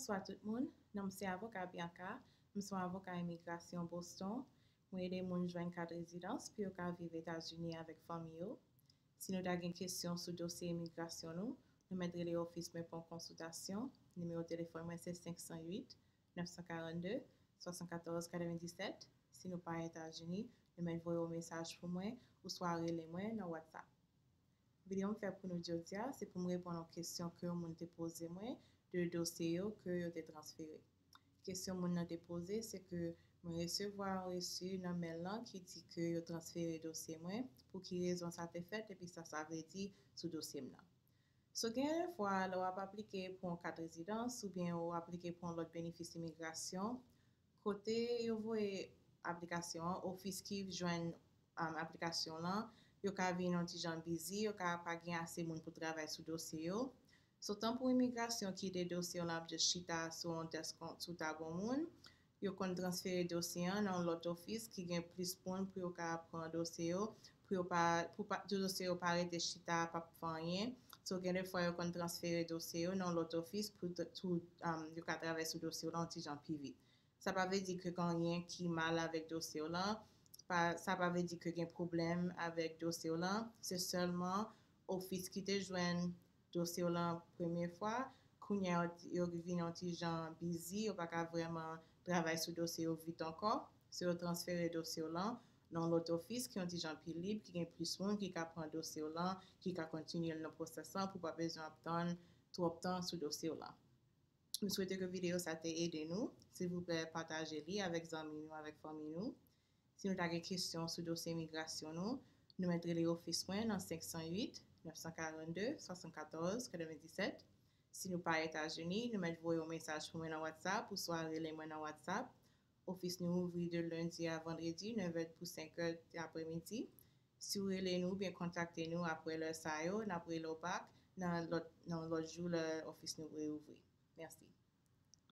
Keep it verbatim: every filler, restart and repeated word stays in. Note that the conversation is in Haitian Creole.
Bonswa tout moun, non m se avoka Bianca, m se yon avoka imigrasyon Boston. Mwen ede moun jwenn kat rezidans pou yo ka viv Etazini avèk fanmi yo. Si nou ta gen kesyon sou dosye imigrasyon nou, nou mèt rele ofis mwen pou yon konsiltasyon. Nimewo telefòn mwen se senk san uit, nèf san karannde, swasannkatòz katrevenndisèt. Si nou pa Etazini, nou mèt voye yon mesaj pou mwen oswa rele mwen nan WhatsApp. Videyo m fè pou nou jodi a, se pou m reponn yon kesyon ke yon moun te poze mwen de dosye yo ke yo te transfere. Kesyon moun nan te poze, se ke mwen resevwa yon resi nan mèl lan ki di ke yo transfere dosye mwen. Pou ki rezon sa te fèt, epi sa sa vle di sou dosye m nan. So, gen de fwa, lè w ap aplike pou yon kat rezidans oubyen w aplike pou yon lòt benefis imigrasyon, kote yo voye aplikasyon an, ofis ki jwenn um, aplikasyon lan, yo ka vin yon ti jan bizi, yo ka pa gen ase moun pou travay sou dosye yo. So, tan pou imigrasyon kite dosye w lan ap jis chita sou yon desk, sou tab yon moun, yo konn transfere dosye an nan yon lòt ofis ki gen plis moun pou yo ka pran dosye yo, pou yo pa, pou pa, dosye yo pa rete chita, p ap fè anyen. So, gen de fwa yo konn transfere dosye yo nan yon lòt ofis pou, pou um, yo ka travay sou dosye w lan yon ti jan pi vit. Sa pa vle di ke gen anyen ki mal avèk dosye w lan. Pa, sa pa vle di ke gen pwoblèm avèk dosye w lan. Se sèlman ofis ki te jwenn dosye w lan premye fwa. Kounye a, yo vin yon ti jan bizi, yo pa ka vrèman travay sou dosye yo vit ankò. So, yo transfere dosye w lan nan yon lòt ofis ki yon ti jan pi lib, ki gen plis moun ki ka pran dosye w lan, ki ka kontinye l nan pwosès lan pou w pa bezwen ap tann twòp tan sou dosye w lan. M swete ke videyo sa te ede nou. Silvouplè, pataje li avèk zanmi nou, avèk fanmi nou. Si nou ta gen kesyon sou dosye imigrasyon nou, nou mèt rele ofis mwen nan senk san uit, nèf san karannde, swasannkatòz katrevenndisèt. Si nou pa Etazini, nou mèt voye yon mesaj pou mwen nan WhatsApp oswa rele mwen nan WhatsApp. Ofis nou ouvri de lendi a vandredi, nèf è pou senk è apremidi. Si w rele nou oubyen kontakte nou apre lè sa yo, n ap rele w back nan lòt, nan lòt jou lè ofis nou reouvri. Mèsi.